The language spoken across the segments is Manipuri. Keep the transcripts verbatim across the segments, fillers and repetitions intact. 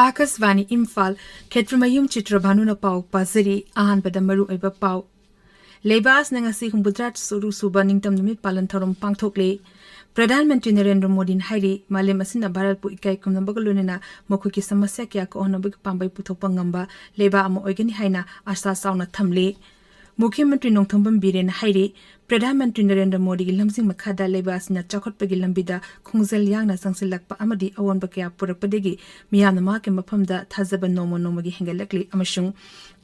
ꯑꯥꯀꯥꯁꯕꯥꯅꯤ ꯏꯝꯐꯥꯜ, ꯈꯦꯇ꯭ꯔꯤꯃꯌꯨꯝ ꯆꯤꯇ꯭ꯔꯚꯥꯅꯨꯅ ꯄꯥꯎ ꯄꯥꯖꯔꯤ꯫ ꯑꯍꯥꯟꯕꯗ ꯃꯔꯨꯑꯣꯏꯕ ꯄꯥꯎ꯫ ꯂꯩꯕꯥꯛ ꯑꯁꯤꯅ ꯉꯁꯤ ꯍꯨꯝꯐꯨꯇꯔꯥ ꯇꯔꯨꯛ ꯁꯨꯕ ꯅꯤꯡꯇꯝ ꯅꯨꯃꯤꯠ ꯄꯥꯂꯟ ꯊꯧꯔꯝ ꯄꯥꯡꯊꯣꯛꯂꯤ꯫ ꯄ꯭ꯔꯙꯥꯟ ꯃꯟꯇ꯭ꯔꯤ ꯅꯔꯦꯟꯗ꯭ꯔ ꯃꯣꯗꯤꯅ ꯍꯥꯏꯔꯤ, ꯃꯥꯂꯦꯝ ꯑꯁꯤꯅ ꯚꯥꯔꯠꯄꯨ ꯏꯀꯥꯏ ꯈꯨꯝꯅꯕꯒ ꯂꯣꯏꯅꯅ ꯃꯈꯣꯏꯒꯤ ꯁꯃꯁ꯭ꯌꯥ ꯀꯌꯥ ꯀꯣꯛꯍꯟꯅꯕꯒꯤ ꯄꯥꯝꯕꯩ ꯄꯨꯊꯣꯛꯄ ꯉꯝꯕ ꯂꯩꯕꯥꯛ ꯑꯃ ꯑꯣꯏꯒꯅꯤ ꯍꯥꯏꯅ ꯑꯥꯁꯥ ꯆꯥꯎꯅ ꯊꯝꯂꯤ꯫ ꯃꯨꯈ꯭ꯌ ꯃꯟꯇ꯭ꯔꯤ ꯅꯣꯡꯊꯣꯝꯕꯝ ꯕꯤꯔꯦꯟꯅ ꯍꯥꯏꯔꯤ, ꯄ꯭ꯔꯙꯥꯟ ꯃꯟꯇ꯭ꯔꯤ ꯅꯔꯦꯟꯗ꯭ꯔ ꯃꯣꯗꯤꯒꯤ ꯂꯝꯖꯤꯡ ꯃꯈꯥꯗ ꯂꯩꯕꯥꯛ ꯑꯁꯤꯅ ꯆꯥꯎꯈꯠꯄꯒꯤ ꯂꯝꯕꯤꯗ ꯈꯣꯡꯖꯦꯜ ꯌꯥꯡꯅ ꯆꯪꯁꯤꯜꯂꯛꯄ ꯑꯃꯗꯤ ꯑꯑꯣꯟꯕ ꯀꯌꯥ ꯄꯨꯔꯛꯄꯗꯒꯤ ꯃꯤꯌꯥꯝꯅ ꯃꯍꯥꯛꯀꯤ ꯃꯐꯝꯗ ꯊꯥꯖꯕ ꯅꯣꯡꯃ ꯅꯣꯡꯃꯒꯤ ꯍꯦꯟꯒꯠꯂꯛꯂꯤ ꯑꯃꯁꯨꯡ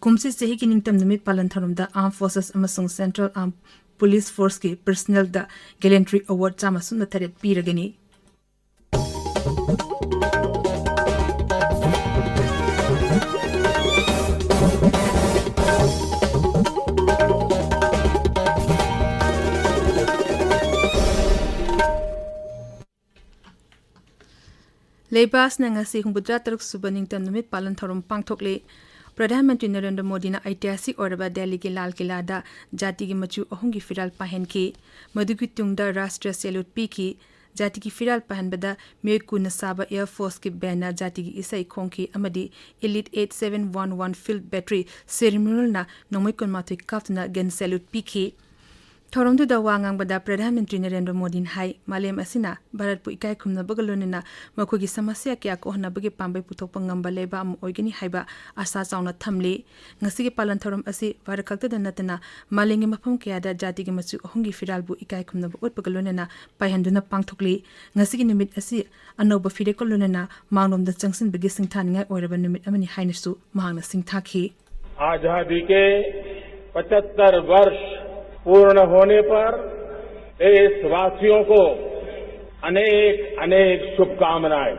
ꯀꯨꯝꯁꯤ ꯆꯍꯤꯒꯤ ꯅꯤꯡꯇꯝ ꯅꯨꯃꯤꯠ ꯄꯥꯂꯟ ꯊꯧꯔꯝꯗ Armed Forces ꯑꯃꯁꯨꯡ Central Armed Police Forceꯀꯤ personnelꯗ Gallantry Award ꯆꯥꯝꯃ ꯁꯨꯞꯅ ꯇꯔꯦꯠ ꯄꯤꯔꯒꯅꯤ꯫ ꯂꯩꯕꯥꯛ ꯑꯁꯤꯅ ꯉꯁꯤ ꯍꯨꯝꯐꯨꯇꯔꯥ ꯇꯔꯨꯛ ꯁꯨꯕ ꯅꯤꯡꯇꯝ ꯅꯨꯃꯤꯠ ꯄꯥꯂꯟ ꯊꯧꯔꯝ ꯄꯥꯡꯊꯣꯛꯂꯤ꯫ ꯄ꯭ꯔꯙꯥꯟ ꯃꯟꯇ꯭ꯔꯤ ꯅꯔꯦꯟꯗ꯭ꯔ ꯃꯣꯗꯤꯅ ꯑꯩꯇꯤꯍꯥꯁꯤꯛ ꯑꯣꯏꯔꯕ ꯗꯦꯜꯂꯤꯒꯤ ꯂꯥꯜ ꯀꯤꯂꯥꯗ ꯖꯥꯇꯤꯒꯤ ꯃꯆꯨ ꯑꯍꯨꯝꯒꯤ ꯐꯤꯔꯥꯜ ꯄꯥꯏꯍꯟꯈꯤ꯫ ꯃꯗꯨꯒꯤ ꯇꯨꯡꯗ ꯔꯥꯁꯇ꯭ꯔꯤꯌ salute ꯄꯤꯈꯤ꯫ ꯖꯥꯇꯤꯒꯤ ꯐꯤꯔꯥꯜ ꯄꯥꯏꯍꯟꯕꯗ ꯃꯤꯑꯣꯏ ꯀꯨꯟꯅ ꯁꯥꯕ Air Forceꯀꯤ bandꯅ ꯖꯥꯇꯤꯒꯤ ꯏꯁꯩ ꯈꯣꯡꯈꯤ ꯑꯃꯗꯤ Elite eight seven one one Field Battery Sir Munirꯅ ꯅꯣꯡꯃꯩ ꯀꯨꯟꯃꯥꯊꯣꯏ ꯀꯥꯞꯇꯨꯅ gun salute ꯄꯤꯈꯤ꯫ ꯊꯧꯔꯝꯗꯨꯗ ꯋꯥ ꯉꯥꯡꯕꯗ ꯄ꯭ꯔꯙꯥꯟ ꯃꯟꯇ꯭ꯔꯤ ꯅꯔꯦꯟꯗ꯭ꯔ ꯃꯣꯗꯤꯅ ꯍꯥꯏ, ꯃꯥꯂꯦꯝ ꯑꯁꯤꯅ ꯚꯥꯔꯠꯄꯨ ꯏꯀꯥꯏ ꯈꯨꯝꯅꯕꯒ ꯂꯣꯏꯅꯅ ꯃꯈꯣꯏꯒꯤ ꯁꯃꯁ꯭ꯌꯥ ꯀꯌꯥ ꯀꯣꯛꯍꯟꯅꯕꯒꯤ ꯄꯥꯝꯕꯩ ꯄꯨꯊꯣꯛꯄ ꯉꯝꯕ ꯂꯩꯕꯥꯛ ꯑꯃ ꯑꯣꯏꯒꯅꯤ ꯍꯥꯏꯕ ꯑꯥꯁꯥ ꯆꯥꯎꯅ ꯊꯝꯂꯤ꯫ ꯉꯁꯤꯒꯤ ꯄꯥꯂꯟ ꯊꯧꯔꯝ ꯑꯁꯤ ꯚꯥꯔꯠ ꯈꯛꯇꯗ ꯅꯠꯇꯅ ꯃꯥꯂꯦꯝꯒꯤ ꯃꯐꯝ ꯀꯌꯥꯗ ꯖꯥꯇꯤꯒꯤ ꯃꯆꯨ ꯑꯍꯨꯝꯒꯤ ꯐꯤꯔꯥꯜꯕꯨ ꯏꯀꯥꯏ ꯈꯨꯝꯅꯕ ꯎꯠꯄꯒ ꯂꯣꯏꯅꯅ ꯄꯥꯏꯍꯟꯗꯨꯅ ꯄꯥꯡꯊꯣꯛꯂꯤ꯫ ꯉꯁꯤꯒꯤ ꯅꯨꯃꯤꯠ ꯑꯁꯤ ꯑꯅꯧꯕ ꯐꯤꯔꯦꯞꯀ ꯂꯣꯏꯅꯅ ꯃꯥꯡꯂꯣꯝꯗ ꯆꯪꯁꯤꯟꯕꯒꯤ ꯁꯤꯡꯊꯥꯅꯤꯡꯉꯥꯏ ꯑꯣꯏꯔꯕ ꯅꯨꯃꯤꯠ ꯑꯃꯅꯤ ꯍꯥꯏꯅꯁꯨ ꯃꯍꯥꯛꯅ ꯁꯤꯡꯊꯥꯈꯤ꯫ आजादी के पचहत्तर वर्ष पूर्ण होने पर देशवासियों को अनेक अनेक शुभकामनाएं।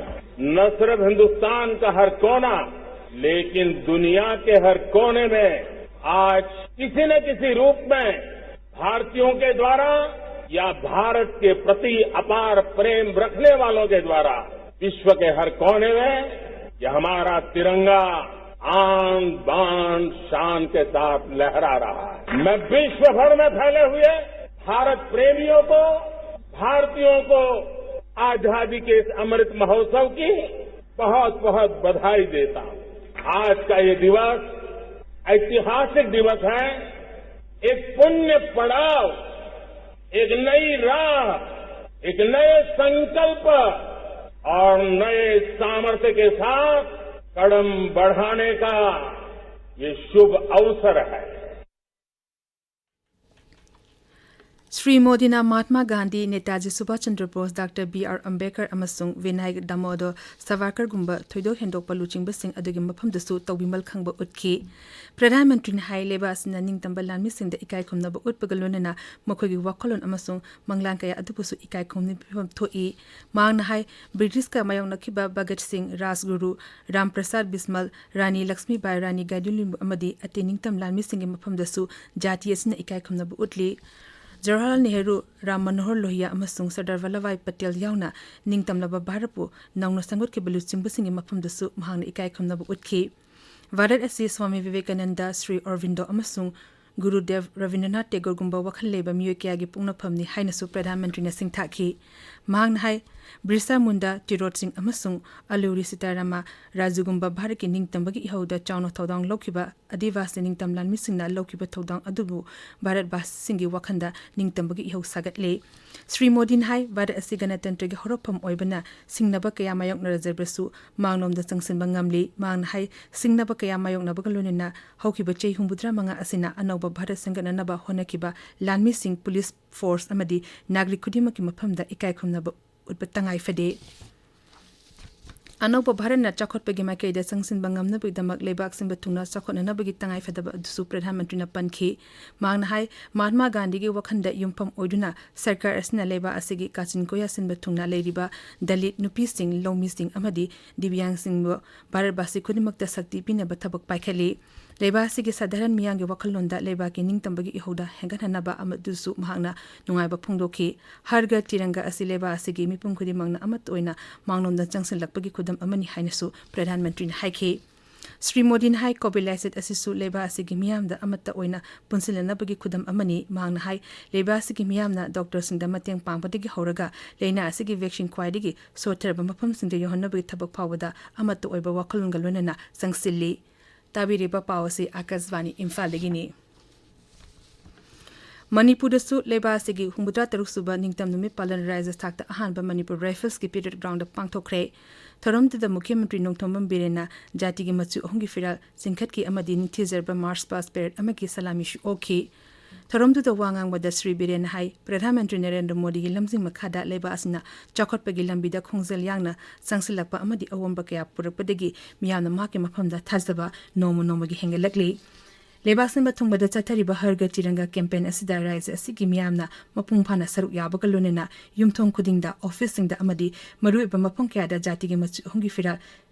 न सिर्फ हिंदुस्तान का हर कोना, लेकिन दुनिया के हर कोने में आज किसी न किसी रूप में भारतीयों के द्वारा या भारत के प्रति अपार प्रेम रखने वालों के द्वारा विश्व के हर कोने में ये हमारा तिरंगा आन बान शान के साथ लहरा रहा है। मैं विश्व भर में फैले हुए भारत प्रेमियों को, भारतीयों को आजादी के इस अमृत महोत्सव की बहुत बहुत बधाई देता हूं। आज का ये दिवस ऐतिहासिक दिवस है। एक पुण्य पड़ाव, एक नई राह, एक नए संकल्प और नए सामर्थ्य के साथ कदम बढ़ाने का ये शुभ अवसर है। ꯁ꯭ꯔꯤ ꯃꯣꯗꯤꯅ Mahatma Gandhi, Netaji Subhash Chandra Bose, doctor B R Ambedkar ꯑꯃꯁꯨꯡ ꯕꯤꯅꯥꯌꯛ ꯗꯥꯃꯣꯗꯣꯔ ꯁꯥꯚꯔꯀꯔꯒꯨꯝꯕ ꯊꯣꯏꯗꯣꯛ ꯍꯦꯟꯗꯣꯛꯄ ꯂꯨꯆꯤꯡꯕꯁꯤꯡ ꯑꯗꯨꯒꯤ ꯃꯐꯝꯗꯁꯨ ꯇꯧꯕꯤꯃꯜ ꯈꯪꯕ ꯎꯠꯈꯤ꯫ ꯄ꯭ꯔꯙꯥꯟ ꯃꯟꯇ꯭ꯔꯤꯅ ꯍꯥꯏ, ꯂꯩꯕꯥꯛ ꯑꯁꯤꯅ ꯅꯤꯡꯇꯝꯕ ꯂꯥꯟꯃꯤꯁꯤꯡꯗ ꯏꯀꯥꯏ ꯈꯨꯝꯅꯕ ꯎꯠꯄꯒ ꯂꯣꯏꯅꯅ ꯃꯈꯣꯏꯒꯤ ꯋꯥꯈꯜꯂꯣꯟ ꯑꯃꯁꯨꯡ ꯃꯪꯂꯥꯟ ꯀꯌꯥ ꯑꯗꯨꯕꯨꯁꯨ ꯏꯀꯥꯏ ꯈꯨꯝꯅꯕ ꯐꯤꯚꯝ ꯊꯣꯛꯏ꯫ ꯃꯍꯥꯛꯅ ꯍꯥꯏ, ꯕ꯭ꯔꯤꯇꯤꯁꯀ ꯃꯥꯌꯣꯛꯅꯈꯤꯕ ꯚꯒꯠ ꯁꯤꯡ, ꯔꯥꯖꯒꯨꯔꯨ ꯔꯥꯝ ꯄ꯭ꯔꯁꯥꯗ ꯕꯤꯁꯃꯜ, ꯔꯥꯅꯤ ꯂꯛꯁꯃꯤꯕꯥꯏ, ꯔꯥꯅꯤ ꯒꯥꯏꯗꯨꯂꯨꯟꯕꯨ ꯑꯃꯗꯤ ꯑꯇꯩ ꯅꯤꯡꯇꯝ ꯂꯥꯟꯃꯤꯁꯤꯡꯒꯤ ꯃꯐꯝꯗꯁꯨ ꯖꯥꯇꯤ ꯑꯁꯤꯅ ꯏꯀꯥꯏ ꯈꯨꯝꯅꯕ ꯎꯠꯂꯤ꯫ ꯖꯋꯥꯍꯔꯂꯥꯜ ꯅꯦꯍꯔꯨ, ꯔꯥꯝ ꯃꯅꯣꯍꯔ ꯂꯣꯍꯤꯌꯥ ꯑꯃꯁꯨꯡ ꯁꯔꯗꯥꯔ ꯚꯜꯂꯚꯚꯥꯏ ꯄꯇꯦꯜ ꯌꯥꯎꯅ ꯅꯤꯡꯇꯝꯂꯕ ꯚꯥꯔꯠꯄꯨ ꯅꯧꯅ ꯁꯦꯝꯒꯠꯈꯤꯕ ꯂꯨꯆꯤꯡꯕꯁꯤꯡꯒꯤ ꯃꯐꯝꯗꯁꯨ ꯃꯍꯥꯛꯅ ꯏꯀꯥꯏ ꯈꯨꯝꯅꯕ ꯎꯠꯈꯤ꯫ ꯚꯥꯔꯠ ꯑꯁꯤ ꯁ꯭ꯋꯥꯃꯤ ꯚꯤꯕꯦꯀꯥꯅꯟꯗ, ꯁ꯭ꯔꯤ ꯑꯣꯔꯕꯤꯟꯗꯣ ꯑꯃꯁꯨꯡ ꯒꯨꯔꯨꯗꯦꯕ ꯔꯕꯤꯟꯗ꯭ꯔꯅꯥꯊ ꯇꯦꯒꯣꯔꯒꯨꯝꯕ ꯋꯥꯈꯜ ꯂꯩꯕ ꯃꯤꯑꯣꯏ ꯀꯌꯥꯒꯤ ꯄꯣꯛꯅꯐꯝꯅꯤ ꯍꯥꯏꯅꯁꯨ ꯄ꯭ꯔꯙꯥꯟ ꯃꯟꯇ꯭ꯔꯤꯅ ꯁꯤꯡꯊꯥꯈꯤ꯫ ꯃꯍꯥꯛꯅ ꯍꯥꯏ, ꯕꯤꯔꯁꯥ ꯃꯨꯟꯗꯥ, ꯇꯤꯔꯣꯠ ꯁꯤꯡ ꯑꯃꯁꯨꯡ ꯑꯂꯨꯔꯤ ꯁꯤꯇꯥꯔꯥꯃꯥ ꯔꯥꯖꯨꯒꯨꯝꯕ ꯚꯥꯔꯠꯀꯤ ꯅꯤꯡꯇꯝꯕꯒꯤ ꯏꯍꯧꯗ ꯆꯥꯎꯅ ꯊꯧꯗꯥꯡ ꯂꯧꯈꯤꯕ ꯑꯗꯤꯕꯥꯁꯤ ꯅꯤꯡꯇꯝ ꯂꯥꯟꯃꯤꯁꯤꯡꯅ ꯂꯧꯈꯤꯕ ꯊꯧꯗꯥꯡ ꯑꯗꯨꯕꯨ ꯚꯥꯔꯠꯕꯥꯁꯤꯁꯤꯡꯒꯤ ꯋꯥꯈꯜꯗ ꯅꯤꯡꯇꯝꯕꯒꯤ ꯏꯍꯧ ꯁꯥꯒꯠꯂꯦ꯫ ꯁ꯭ꯔꯤ ꯃꯣꯗꯤꯅ ꯍꯥꯏ, ꯚꯥꯔꯠ ꯑꯁꯤ ꯒꯅꯇꯟꯇ꯭ꯔꯒꯤ ꯍꯧꯔꯛꯐꯝ ꯑꯣꯏꯕꯅ ꯁꯤꯡꯅꯕ ꯀꯌꯥ ꯃꯥꯌꯣꯛꯅꯔꯖꯕꯁꯨ ꯃꯥꯡꯂꯣꯝꯗ ꯆꯪꯁꯤꯟꯕ ꯉꯝꯂꯤ꯫ ꯃꯍꯥꯛꯅ ꯍꯥꯏ, ꯁꯤꯡꯅꯕ ꯀꯌꯥ ꯃꯥꯌꯣꯛꯅꯕꯒ ꯂꯣꯏꯅꯅ ꯍꯧꯈꯤꯕ ꯆꯍꯤ ꯍꯨꯝꯐꯨꯇꯔꯥ ꯃꯉꯥ ꯑꯁꯤꯅ ꯑꯅꯧꯕ ꯚꯥꯔꯠ ꯁꯦꯝꯒꯠꯅꯅꯕ ꯍꯣꯠꯅꯈꯤꯕ ꯂꯥꯟꯃꯤꯁꯤꯡ, ꯄꯨꯂꯤꯁ ꯐꯣꯔꯁ ꯑꯃꯗꯤ ꯅꯥꯒꯔꯤꯛ ꯈꯨꯗꯤꯡꯃꯛꯀꯤ ꯃꯐꯝꯗ ꯏꯀꯥꯏ ꯈꯨꯝꯅꯕ ꯎꯠꯄ ꯇꯉꯥꯏ ꯐꯗꯦ꯫ ꯑꯅꯧꯕ ꯚꯥꯔꯠꯅ ꯆꯥꯎꯈꯠꯄꯒꯤ ꯃꯥꯏꯀꯩꯗ ꯆꯪꯁꯤꯟꯕ ꯉꯝꯅꯕꯒꯤꯗꯃꯛ ꯂꯩꯕꯥꯛ ꯁꯤꯟꯕ ꯊꯨꯡꯅ ꯆꯥꯎꯈꯠꯅꯅꯕꯒꯤ ꯇꯉꯥꯏꯐꯗꯕ ꯑꯗꯨꯁꯨ ꯄ꯭ꯔꯙꯥꯟ ꯃꯟꯇ꯭ꯔꯤꯅ ꯄꯟꯈꯤ꯫ ꯃꯍꯥꯛꯅ ꯍꯥꯏ, ꯃꯍꯥꯠꯃꯥ ꯒꯥꯟꯙꯤꯒꯤ ꯋꯥꯈꯜꯗ ꯌꯨꯝꯐꯝ ꯑꯣꯏꯗꯨꯅ ꯁꯔꯀꯥꯔ ꯑꯁꯤꯅ ꯂꯩꯕꯥꯛ ꯑꯁꯤꯒꯤ ꯀꯥꯆꯤꯟ ꯀꯣꯌꯥ ꯁꯤꯟꯕ ꯊꯨꯡꯅ ꯂꯩꯔꯤꯕ ꯗꯂꯤꯠ, ꯅꯨꯄꯤꯁꯤꯡ, ꯂꯧꯃꯤꯁꯤꯡ ꯑꯃꯗꯤ ꯗꯤꯕ꯭ꯌꯥꯡꯁꯤꯡꯕꯨ ꯚꯥꯔꯠꯕꯥꯁꯤ ꯈꯨꯗꯤꯡꯃꯛꯇ ꯁꯛꯇꯤ ꯄꯤꯅꯕ ꯊꯕꯛ ꯄꯥꯏꯈꯠꯂꯤ꯫ ꯂꯩꯕꯥꯛ ꯑꯁꯤꯒꯤ ꯁꯥꯙꯥꯔꯟ ꯃꯤꯌꯥꯝꯒꯤ ꯋꯥꯈꯜꯂꯣꯟꯗ ꯂꯩꯕꯥꯛꯀꯤ ꯅꯤꯡꯇꯝꯕꯒꯤ ꯏꯍꯧꯗ ꯍꯦꯟꯒꯠꯍꯟꯅꯕ ꯑꯃꯗꯨꯁꯨ ꯃꯍꯥꯛꯅ ꯅꯨꯡꯉꯥꯏꯕ ꯐꯣꯡꯗꯣꯛꯈꯤ꯫ ꯍꯔ ꯘꯔ ꯇꯤꯔꯪꯒꯥ ꯑꯁꯤ ꯂꯩꯕꯥꯛ ꯑꯁꯤꯒꯤ ꯃꯤꯄꯨꯝ ꯈꯨꯗꯤꯡꯃꯛꯅ ꯑꯃꯠꯇ ꯑꯣꯏꯅ ꯃꯥꯡꯂꯣꯝꯗ ꯆꯪꯁꯤꯜꯂꯛꯄꯒꯤ ꯈꯨꯗꯝ ꯑꯃꯅꯤ ꯍꯥꯏꯅꯁꯨ ꯄ꯭ꯔꯙꯥꯟ ꯃꯟꯇ꯭ꯔꯤꯅ ꯍꯥꯏꯈꯤ꯫ ꯁ꯭ꯔꯤ ꯃꯣꯗꯤꯅ ꯍꯥꯏ, ꯀꯣꯚꯤꯗ ꯂꯥꯏꯆꯠ ꯑꯁꯤꯁꯨ ꯂꯩꯕꯥꯛ ꯑꯁꯤꯒꯤ ꯃꯤꯌꯥꯝꯗ ꯑꯃꯠꯇ ꯑꯣꯏꯅ ꯄꯨꯟꯁꯤꯜꯂꯅꯕꯒꯤ ꯈꯨꯗꯝ ꯑꯃꯅꯤ꯫ ꯃꯍꯥꯛꯅ ꯍꯥꯏ, ꯂꯩꯕꯥꯛ ꯑꯁꯤꯒꯤ ꯃꯤꯌꯥꯝꯅ ꯗꯣꯛꯇꯔꯁꯤꯡꯗ ꯃꯇꯦꯡ ꯄꯥꯡꯕꯗꯒꯤ ꯍꯧꯔꯒ ꯂꯥꯏꯅꯥ ꯑꯁꯤꯒꯤ ꯚꯦꯛꯁꯤꯟ ꯈ꯭ꯋꯥꯏꯗꯒꯤ ꯁꯣꯠꯊꯔꯕ ꯃꯐꯝꯁꯤꯡꯗ ꯌꯧꯍꯟꯅꯕꯒꯤ ꯊꯕꯛ ꯐꯥꯎꯕꯗ ꯑꯃꯠꯇ ꯑꯣꯏꯕ ꯋꯥꯈꯜꯂꯣꯟꯒ ꯂꯣꯏꯅꯅ ꯆꯪꯁꯤꯜꯂꯤ꯫ ꯇꯥꯕꯤꯔꯤꯕ ꯄꯥꯎ ꯑꯁꯤ ꯑꯥꯀꯥꯁꯕꯥꯅꯤ ꯏꯝꯐꯥꯜꯗꯒꯤꯅꯤ꯫ ꯃꯅꯤꯄꯨꯔꯗꯁꯨ ꯂꯩꯕꯥꯛ ꯑꯁꯤꯒꯤ ꯍꯨꯝꯐꯨꯇꯔꯥ ꯇꯔꯨꯛ ꯁꯨꯕ ꯅꯤꯡꯇꯝ ꯅꯨꯃꯤꯠ ꯄꯥꯂꯟ ꯔꯥꯏꯖ꯭ꯌ ꯊꯥꯛꯇ ꯑꯍꯥꯟꯕ ꯃꯅꯤꯄꯨꯔ ꯔꯥꯏꯐꯜꯁꯀꯤ ꯄꯦꯔꯦꯗ ꯒ꯭ꯔꯥꯎꯟꯗ ꯄꯥꯡꯊꯣꯛꯈ꯭ꯔꯦ꯫ ꯊꯧꯔꯝꯗꯨꯗ ꯃꯨꯈ꯭ꯌ ꯃꯟꯇ꯭ꯔꯤ ꯅꯣꯡꯊꯣꯝꯕꯝ ꯕꯤꯔꯦꯟꯅ ꯖꯥꯇꯤꯒꯤ ꯃꯆꯨ ꯑꯍꯨꯝꯒꯤ ꯐꯤꯔꯥꯜ ꯆꯤꯡꯈꯠꯈꯤ ꯑꯃꯗꯤ ꯅꯤꯡꯊꯤꯖꯔꯕ ꯃꯥꯔꯆ ꯄꯥꯁ ꯄꯦꯔꯦꯗ ꯑꯃꯒꯤ ꯁꯂꯥꯃꯤꯁꯨ ꯑꯣꯛꯈꯤ꯫ ꯊꯧꯔꯝꯗꯨꯗ ꯋꯥ ꯉꯥꯡꯕꯗ ꯁ꯭ꯔꯤ ꯕꯤꯔꯦꯟꯅ ꯍꯥꯏ, ꯄ꯭ꯔꯙꯥꯟ ꯃꯟꯇ꯭ꯔꯤ ꯅꯔꯦꯟꯗ꯭ꯔ ꯃꯣꯗꯤꯒꯤ ꯂꯝꯖꯤꯡ ꯃꯈꯥꯗ ꯂꯩꯕꯥꯛ ꯑꯁꯤꯅ ꯆꯥꯎꯈꯠꯄꯒꯤ ꯂꯝꯕꯤꯗ ꯈꯣꯡꯖꯦꯜ ꯌꯥꯡꯅ ꯆꯪꯁꯤꯜꯂꯛꯄ ꯑꯃꯗꯤ ꯑꯑꯣꯟꯕ ꯀꯌꯥ ꯄꯨꯔꯛꯄꯗꯒꯤ ꯃꯤꯌꯥꯝꯅ ꯃꯍꯥꯛꯀꯤ ꯃꯐꯝꯗ ꯊꯥꯖꯕ ꯅꯣꯡꯃ ꯅꯣꯡꯃꯒꯤ ꯍꯦꯟꯒꯠꯂꯛꯂꯤ꯫ ꯂꯩꯕꯥꯛ ꯁꯤꯟꯕ ꯊꯨꯡꯕꯗ ꯆꯠꯊꯔꯤꯕ ꯍꯔ ꯘꯔ ꯇꯤꯔꯪꯒꯥ ꯀꯦꯝꯄꯦꯟ ꯑꯁꯤꯗ ꯔꯥꯏꯖ꯭ꯌ ꯑꯁꯤꯒꯤ ꯃꯤꯌꯥꯝꯅ ꯃꯄꯨꯡ ꯐꯥꯅ ꯁꯔꯨꯛ ꯌꯥꯕꯒ ꯂꯣꯏꯅꯅ ꯌꯨꯝꯊꯣꯡ ꯈꯨꯗꯤꯡꯗ, ꯑꯣꯐꯤꯁꯁꯤꯡꯗ ꯑꯃꯗꯤ ꯃꯔꯨꯑꯣꯏꯕ ꯃꯐꯝ ꯀꯌꯥꯗ ꯖꯥꯇꯤꯒꯤ ꯃꯆꯨ ꯑꯍꯨꯝꯒꯤ ꯐꯤꯔꯥꯜ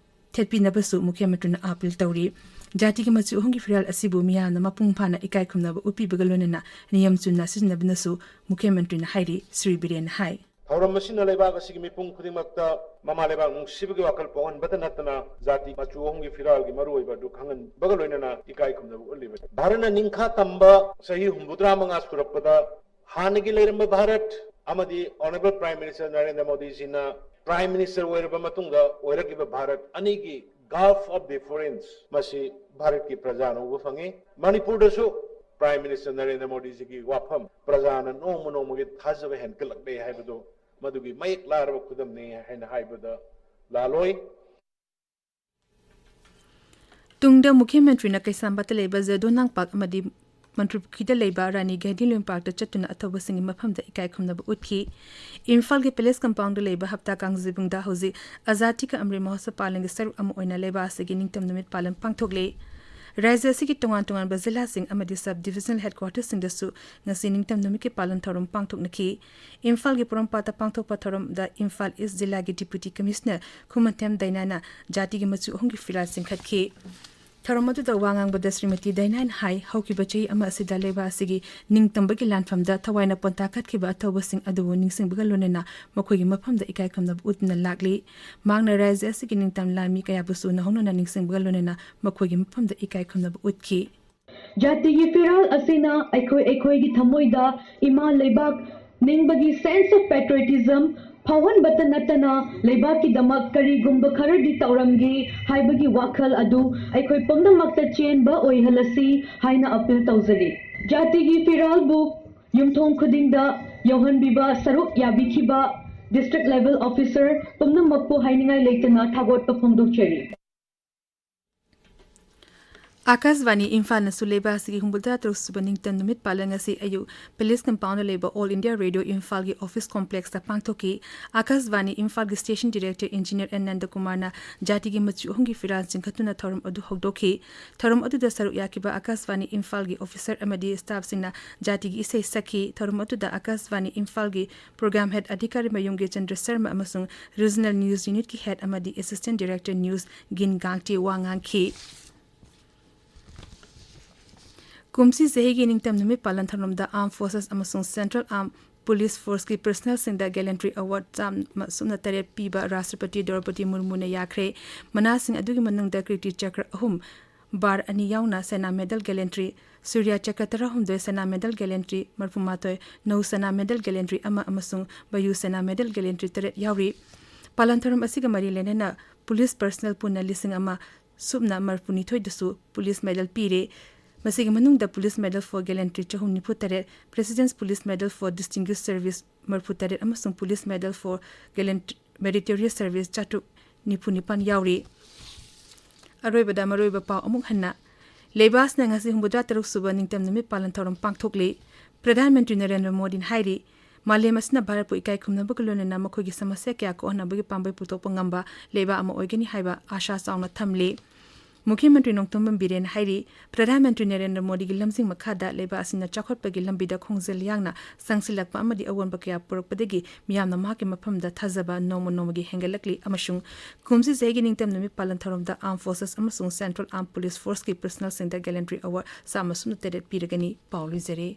ꯊꯦꯠꯄꯤꯅꯕꯁꯨ ꯃꯨꯈ꯭ꯌ ꯃꯟꯇ꯭ꯔꯤꯅ ꯑꯥꯄꯤꯜ ꯇꯧꯔꯤ꯫ ꯖꯥꯇꯤꯒꯤ ꯃꯆꯨ ꯑꯍꯨꯝꯒꯤ ꯐꯤꯔꯥꯜ ꯑꯁꯤꯕꯨ ꯃꯤꯌꯥꯝꯅ ꯃꯄꯨꯡ ꯐꯥꯅ ꯏꯀꯥꯏ ꯈꯨꯝꯅꯕ ꯎꯠꯄꯤꯕꯒ ꯂꯣꯏꯅꯅ ꯅꯤꯌꯝ ꯆꯨꯝꯅ ꯁꯤꯖꯤꯟꯅꯕꯅꯁꯨ ꯃꯨꯈ꯭ꯌ ꯃꯟꯇ꯭ꯔꯤꯅ ꯍꯥꯏꯔꯤ꯫ ꯁ꯭ꯔꯤ ꯕꯤꯔꯦꯟꯅ ꯍꯥꯏ꯫ ꯊꯧꯔꯝ ꯑꯁꯤꯅ ꯂꯩꯕꯥꯛ ꯑꯁꯤꯒꯤ ꯃꯤꯄꯨꯝ ꯈꯨꯗꯤꯡꯃꯛꯇ ꯃꯃꯥ ꯂꯩꯕꯥꯛ ꯅꯨꯡꯁꯤꯕꯒꯤ ꯋꯥꯈꯜ ꯄꯣꯛꯍꯟꯕꯇ ꯅꯠꯇꯅ ꯖꯥꯇꯤ ꯃꯆꯨ ꯑꯍꯨꯝꯒꯤ ꯐꯤꯔꯥꯜꯒꯤ ꯃꯔꯨꯑꯣꯏꯕ ꯑꯗꯨ ꯈꯪꯍꯟꯕꯒ ꯂꯣꯏꯅꯅ ꯏꯀꯥꯏ ꯈꯨꯝꯅꯕ ꯎꯠꯂꯤꯕꯅꯤ꯫ ꯚꯥꯔꯠꯅ ꯅꯤꯡꯈꯥ ꯇꯝꯕ ꯆꯍꯤ ꯍꯨꯝꯐꯨꯇꯔꯥ ꯃꯉꯥ ꯁꯨꯔꯛꯄꯗ ꯍꯥꯟꯅꯒꯤ ꯂꯩꯔꯝꯕ ꯚꯥꯔꯠ ꯑꯃꯗꯤ Honourable Prime Minister Narendra ꯃꯣꯗꯤꯖꯤꯅ Prime Minister ꯑꯣꯏꯔꯕ ꯃꯇꯨꯡꯗ ꯑꯣꯏꯔꯛꯂꯤꯕ ꯚꯥꯔꯠ ꯑꯅꯤꯒꯤ Gulf of Deference ꯃꯁꯤ ꯚꯥꯔꯠꯀꯤ ꯄ꯭ꯔꯖꯥꯅ ꯎꯕ ꯐꯪꯉꯤ꯫ ꯃꯅꯤꯄꯨꯔꯗꯁꯨ Prime Minister ꯅꯔꯦꯟꯗ꯭ꯔ ꯃꯣꯗꯤꯖꯤꯒꯤ ꯋꯥꯐꯝ ꯄ꯭ꯔꯖꯥꯅ ꯅꯣꯡꯃ ꯅꯣꯡꯃꯒꯤ ꯊꯥꯖꯕ ꯍꯦꯟꯒꯠꯂꯛꯂꯦ ꯍꯥꯏꯕꯗꯨ ꯃꯗꯨꯒꯤ ꯃꯌꯦꯛ ꯂꯥꯔꯕ ꯈꯨꯗꯝꯅꯤ ꯍꯥꯏꯅ ꯍꯥꯏꯕꯗ ꯂꯥꯜꯂꯣꯏ꯫ ꯇꯨꯡꯗ ꯃꯨꯈ꯭ꯌ ꯃꯟꯇ꯭ꯔꯤꯅ ꯀꯩꯁꯥꯝꯄꯥꯠꯇ ꯂꯩꯕ ꯖꯦꯗꯣ ꯅꯥꯡꯄꯥꯛ ꯑꯃꯗꯤ ꯃꯟꯇ꯭ꯔꯤꯄꯨꯈ꯭ꯔꯤꯗ ꯂꯩꯕ ꯔꯥꯅꯤ ꯒꯥꯏꯗꯤꯟꯂꯤꯌꯟ ꯄꯥꯔꯛꯇ ꯆꯠꯇꯨꯅ ꯑꯊꯧꯕꯁꯤꯡꯒꯤ ꯃꯐꯝꯗ ꯏꯀꯥꯏ ꯈꯨꯝꯅꯕ ꯎꯠꯈꯤ꯫ ꯏꯝꯐꯥꯜꯒꯤ ꯄꯦꯂꯦꯁ ꯀꯝꯄꯥꯎꯟꯗ ꯂꯩꯕ ꯍꯞꯇꯥ ꯀꯥꯡꯖꯩꯕꯨꯡꯗ ꯍꯧꯖꯤꯛ ꯑꯖꯥꯗꯤ ꯀꯥ ꯑꯃ꯭ꯔꯤꯠ ꯃꯍꯣꯠꯁꯕ ꯄꯥꯂꯟꯒꯤ ꯁꯔꯨꯛ ꯑꯃ ꯑꯣꯏꯅ ꯂꯩꯕꯥꯛ ꯑꯁꯤꯒꯤ ꯅꯤꯡꯇꯝ ꯅꯨꯃꯤꯠ ꯄꯥꯂꯟ ꯄꯥꯡꯊꯣꯛꯂꯤ꯫ ꯔꯥꯖ꯭ꯌ ꯑꯁꯤꯒꯤ ꯇꯣꯉꯥꯟ ꯇꯣꯉꯥꯟꯕ ꯖꯤꯂꯥꯁꯤꯡ ꯑꯃꯗꯤ ꯁꯕ ꯗꯤꯚꯤꯖꯅꯦꯜ ꯍꯦꯗꯀ꯭ꯋꯥꯇꯔꯁꯤꯡꯗꯁꯨ ꯉꯁꯤ ꯅꯤꯡꯇꯝ ꯅꯨꯃꯤꯠꯀꯤ ꯄꯥꯂꯟ ꯊꯧꯔꯝ ꯄꯥꯡꯊꯣꯛꯅꯈꯤ꯫ ꯏꯝꯐꯥꯜꯒꯤ ꯄꯣꯔꯣꯝꯄꯥꯠꯇ ꯄꯥꯡꯊꯣꯛꯄ ꯊꯧꯔꯝꯗ ꯏꯝꯐꯥꯜ ꯏꯁ ꯖꯤꯂꯥꯒꯤ ꯗꯤꯄ꯭ꯌꯨꯇꯤ ꯀꯃꯤꯁꯅꯔ ꯈꯨꯃꯟꯊꯦꯝ ꯗꯥꯏꯅꯥꯅ ꯖꯥꯇꯤꯒꯤ ꯃꯆꯨ ꯑꯍꯨꯝꯒꯤ ꯐꯤꯔꯥꯜ ꯆꯤꯡꯈꯠꯈꯤ꯫ ꯊꯧꯔꯝ ꯑꯗꯨꯗ ꯋꯥ ꯉꯥꯡꯕꯗ ꯁ꯭ꯔꯤꯃꯇꯤ ꯗꯥꯏꯅꯥꯏꯟ ꯍꯥꯏ, ꯍꯧꯈꯤꯕ ꯆꯍꯤ ꯑꯃ ꯑꯁꯤꯗ ꯂꯩꯕꯥꯛ ꯑꯁꯤꯒꯤ ꯅꯤꯡꯇꯝꯕꯒꯤ ꯂꯥꯟꯐꯝꯗ ꯊꯋꯥꯏꯅ ꯄꯣꯟꯇꯥ ꯀꯠꯈꯤꯕ ꯑꯊꯧꯕꯁꯤꯡ ꯑꯗꯨꯕꯨ ꯅꯤꯡꯁꯤꯡꯕꯒ ꯂꯣꯏꯅꯅ ꯃꯈꯣꯏꯒꯤ ꯃꯐꯝꯗ ꯏꯀꯥꯏ ꯈꯨꯝꯅꯕ ꯎꯠꯇꯨꯅ ꯂꯥꯛꯂꯤ꯫ ꯃꯍꯥꯛꯅ ꯔꯥꯖ꯭ꯌ ꯑꯁꯤꯒꯤ ꯅꯤꯡꯇꯝ ꯂꯥꯟꯃꯤ ꯀꯌꯥꯕꯨꯁꯨ ꯅꯧꯍꯧꯅꯅ ꯅꯤꯡꯁꯤꯡꯕꯒ ꯂꯣꯏꯅꯅ ꯃꯈꯣꯏꯒꯤ ꯃꯐꯝꯗ ꯏꯀꯥꯏ ꯈꯨꯝꯅꯕ ꯎꯠꯈꯤ꯫ ꯖꯥꯇꯤꯒꯤ ꯐꯤꯔꯥꯜ ꯑꯁꯤꯅ ꯑꯩꯈꯣꯏ ꯑꯩꯈꯣꯏꯒꯤ ꯊꯃꯣꯏꯗ ꯏꯃꯥ ꯂꯩꯕꯥꯛ ꯅꯤꯡꯕꯒꯤ sense of patriotism ꯐꯥꯎꯍꯟꯕꯇ ꯅꯠꯇꯅ ꯂꯩꯕꯥꯛꯀꯤꯗꯃꯛ ꯀꯔꯤꯒꯨꯝꯕ ꯈꯔꯗꯤ ꯇꯧꯔꯝꯒꯦ ꯍꯥꯏꯕꯒꯤ ꯋꯥꯈꯜ ꯑꯗꯨ ꯑꯩꯈꯣꯏ ꯄꯨꯝꯅꯃꯛꯇ ꯆꯦꯟꯕ ꯑꯣꯏꯍꯜꯂꯁꯤ ꯍꯥꯏꯅ appeal ꯇꯧꯖꯔꯤ꯫ ꯖꯥꯇꯤꯒꯤ ꯐꯤꯔꯥꯜꯕꯨ ꯌꯨꯝꯊꯣꯡ ꯈꯨꯗꯤꯡꯗ ꯌꯧꯍꯟꯕꯤꯕ ꯁꯔꯨꯛ ꯌꯥꯕꯤꯈꯤꯕ district level officer ꯄꯨꯝꯅꯃꯛꯄꯨ ꯍꯥꯏꯅꯤꯡꯉꯥꯏ ꯂꯩꯇꯅ ꯊꯥꯒꯠꯄ ꯐꯣꯡꯗꯣꯛꯆꯔꯤ꯫ ꯑꯥꯀꯥꯁꯕꯥꯅꯤ ꯏꯝꯐꯥꯜꯅꯁꯨ ꯂꯩꯕꯥꯛ ꯑꯁꯤꯒꯤ ꯍꯨꯝꯐꯨꯇꯔꯥ ꯇꯔꯨꯛ ꯁꯨꯕ ꯅꯤꯡꯇꯝ ꯅꯨꯃꯤꯠ ꯄꯥꯂꯟ ꯉꯁꯤ ꯑꯌꯨꯛ Police Compoundꯗ ꯂꯩꯕ All India Radio ꯏꯝꯐꯥꯜꯒꯤ office complexꯇ ꯄꯥꯡꯊꯣꯛꯈꯤ꯫ ꯑꯥꯀꯥꯁꯕꯥꯅꯤ ꯏꯝꯐꯥꯜꯒꯤ station director engineer ꯑꯦꯟ ꯅꯟꯗꯀꯨꯃꯥꯔꯅ ꯖꯥꯇꯤꯒꯤ ꯃꯆꯨ ꯑꯍꯨꯝꯒꯤ ꯐꯤꯔꯥꯜ ꯆꯤꯡꯈꯠꯇꯨꯅ ꯊꯧꯔꯝ ꯑꯗꯨ ꯍꯧꯗꯣꯛꯈꯤ꯫ ꯊꯧꯔꯝ ꯑꯗꯨꯗ ꯁꯔꯨꯛ ꯌꯥꯈꯤꯕ ꯑꯥꯀꯥꯁꯕꯥꯅꯤ ꯏꯝꯐꯥꯜꯒꯤ officer ꯑꯃꯗꯤ staffꯁꯤꯡꯅ ꯖꯥꯇꯤꯒꯤ ꯏꯁꯩ ꯁꯛꯈꯤ꯫ ꯊꯧꯔꯝ ꯑꯗꯨꯗ ꯑꯥꯀꯥꯁꯕꯥꯅꯤ ꯏꯝꯐꯥꯜꯒꯤ program head ꯑꯙꯤꯀꯥꯔꯤ ꯃꯌꯨꯝꯒꯤ ꯆꯟꯗ꯭ꯔ ꯁꯔꯃ ꯑꯃꯁꯨꯡ Regional News Unitꯀꯤ head ꯑꯃꯗꯤ assistant director news ꯒꯤꯟ ꯒꯥꯡꯇꯤ ꯋꯥ ꯉꯥꯡꯈꯤ꯫ ꯀꯨꯝꯁꯤ ꯆꯍꯤꯒꯤ ꯅꯤꯡꯇꯝ ꯅꯨꯃꯤꯠ ꯄꯥꯂꯟ ꯊꯧꯔꯝꯗ Armed Forces ꯑꯃꯁꯨꯡ Central Armed Police Forceꯀꯤ personnelꯁꯤꯡꯗ Gallantry Award ꯆꯥꯝꯃ ꯁꯨꯞꯅ ꯇꯔꯦꯠ ꯄꯤꯕ ꯔꯥꯁꯇ꯭ꯔꯄꯇꯤ ꯗ꯭ꯔꯧꯄꯗꯤ ꯃꯨꯔꯃꯨꯅ ꯌꯥꯈ꯭ꯔꯦ꯫ ꯃꯅꯥꯁꯤꯡ ꯑꯗꯨꯒꯤ ꯃꯅꯨꯡꯗ ꯀꯤꯔꯇꯤ ꯆꯀ꯭ꯔ ꯑꯍꯨꯝ, ꯕꯥꯔ ꯑꯅꯤ ꯌꯥꯎꯅ ꯁꯦꯅꯥ ꯃꯦꯗꯜ Gallantry, ꯁꯨꯔ꯭ꯌ ꯆꯀ꯭ꯔ ꯇꯔꯥꯍꯨꯝꯗꯣꯏ, ꯁꯦꯅꯥ ꯃꯦꯗꯜ Gallantry ꯃꯔꯐꯨꯃꯥꯊꯣꯏ, ꯅꯧ ꯁꯦꯅꯥ ꯃꯦꯗꯜ Gallantry ꯑꯃ ꯑꯃꯁꯨꯡ ꯕꯌꯨ ꯁꯦꯅꯥ ꯃꯦꯗꯜ Gallantry ꯇꯔꯦꯠ ꯌꯥꯎꯔꯤ꯫ ꯄꯥꯂꯟ ꯊꯧꯔꯝ ꯑꯁꯤꯒ ꯃꯔꯤ ꯂꯩꯅꯅ police personnel ꯄꯨꯟꯅ ꯂꯤꯁꯤꯡ ꯑꯃ ꯁꯨꯞꯅ ꯃꯔꯐꯨꯅꯤꯊꯣꯏꯗꯁꯨ police medal ꯄꯤꯔꯦ꯫ ꯃꯁꯤꯒꯤ ꯃꯅꯨꯡꯗ Police Medal for Gallantry ꯆꯍꯨꯝ ꯅꯤꯐꯨ ꯇꯔꯦꯠ, President's Police Medal for Distinguished Service ꯃꯔꯐꯨ ꯇꯔꯦꯠ ꯑꯃꯁꯨꯡ Police Medal for Gallant Meritorious Service ꯆꯥꯇ꯭ꯔꯨꯛ ꯅꯤꯐꯨ ꯅꯤꯄꯥꯟ ꯌꯥꯎꯔꯤ꯫ ꯑꯔꯣꯏꯕꯗ ꯃꯔꯨꯑꯣꯏꯕ ꯄꯥꯎ ꯑꯃꯨꯛ ꯍꯟꯅ꯫ ꯂꯩꯕꯥꯛ ꯑꯁꯤꯅ ꯉꯁꯤ ꯍꯨꯝꯐꯨꯇꯔꯥ ꯇꯔꯨꯛ ꯁꯨꯕ ꯅꯤꯡꯇꯝ ꯅꯨꯃꯤꯠ ꯄꯥꯂꯟ ꯊꯧꯔꯝ ꯄꯥꯡꯊꯣꯛꯂꯤ꯫ ꯄ꯭ꯔꯙꯥꯟ ꯃꯟꯇ꯭ꯔꯤ ꯅꯔꯦꯟꯗ꯭ꯔ ꯃꯣꯗꯤꯅ ꯍꯥꯏꯔꯤ, ꯃꯥꯂꯦꯝ ꯑꯁꯤꯅ ꯚꯥꯔꯠꯄꯨ ꯏꯀꯥꯏ ꯈꯨꯝꯅꯕꯒ ꯂꯣꯏꯅꯅ ꯃꯈꯣꯏꯒꯤ ꯁꯃꯁ꯭ꯌꯥ ꯀꯌꯥ ꯀꯣꯛꯍꯟꯅꯕꯒꯤ ꯄꯥꯝꯕꯩ ꯄꯨꯊꯣꯛꯄ ꯉꯝꯕ ꯂꯩꯕꯥꯛ ꯑꯃ ꯑꯣꯏꯒꯅꯤ ꯍꯥꯏꯕ ꯑꯥꯁꯥ ꯆꯥꯎꯅ ꯊꯝꯂꯤ꯫ ꯃꯨꯈ꯭ꯌ ꯃꯟꯇ꯭ꯔꯤ ꯅꯣꯡꯊꯣꯝꯕꯝ ꯕꯤꯔꯦꯟ ꯍꯥꯏꯔꯤ, ꯄ꯭ꯔꯙꯥꯟ ꯃꯟꯇ꯭ꯔꯤ ꯅꯔꯦꯟꯗ꯭ꯔ ꯃꯣꯗꯤꯒꯤ ꯂꯝꯖꯤꯡ ꯃꯈꯥꯗ ꯂꯩꯕꯥꯛ ꯑꯁꯤꯅ ꯆꯥꯎꯈꯠꯄꯒꯤ ꯂꯝꯕꯤꯗ ꯈꯣꯡꯖꯦꯜ ꯌꯥꯡꯅ ꯆꯪꯁꯤꯜꯂꯛꯄ ꯑꯃꯗꯤ ꯑꯑꯣꯟꯕ ꯀꯌꯥ ꯄꯨꯔꯛꯄꯗꯒꯤ ꯃꯤꯌꯥꯝꯅ ꯃꯍꯥꯛꯀꯤ ꯃꯐꯝꯗ ꯊꯥꯖꯕ ꯅꯣꯡꯃ ꯅꯣꯡꯃꯒꯤ ꯍꯦꯟꯒꯠꯂꯛꯂꯤ ꯑꯃꯁꯨꯡ ꯀꯨꯝꯁꯤ ꯆꯍꯤꯒꯤ ꯅꯤꯡꯇꯝ ꯅꯨꯃꯤꯠ ꯄꯥꯂꯟ ꯊꯧꯔꯝꯗ Armed Forces ꯑꯃꯁꯨꯡ Central Armed Police Forceꯀꯤ personnelꯁꯤꯡꯗ Gallantry Award ꯆꯥꯝꯃ ꯁꯨꯞꯅ ꯇꯔꯦꯠ ꯄꯤꯔꯒꯅꯤ꯫ ꯄꯥꯎ ꯂꯣꯏꯖꯔꯦ꯫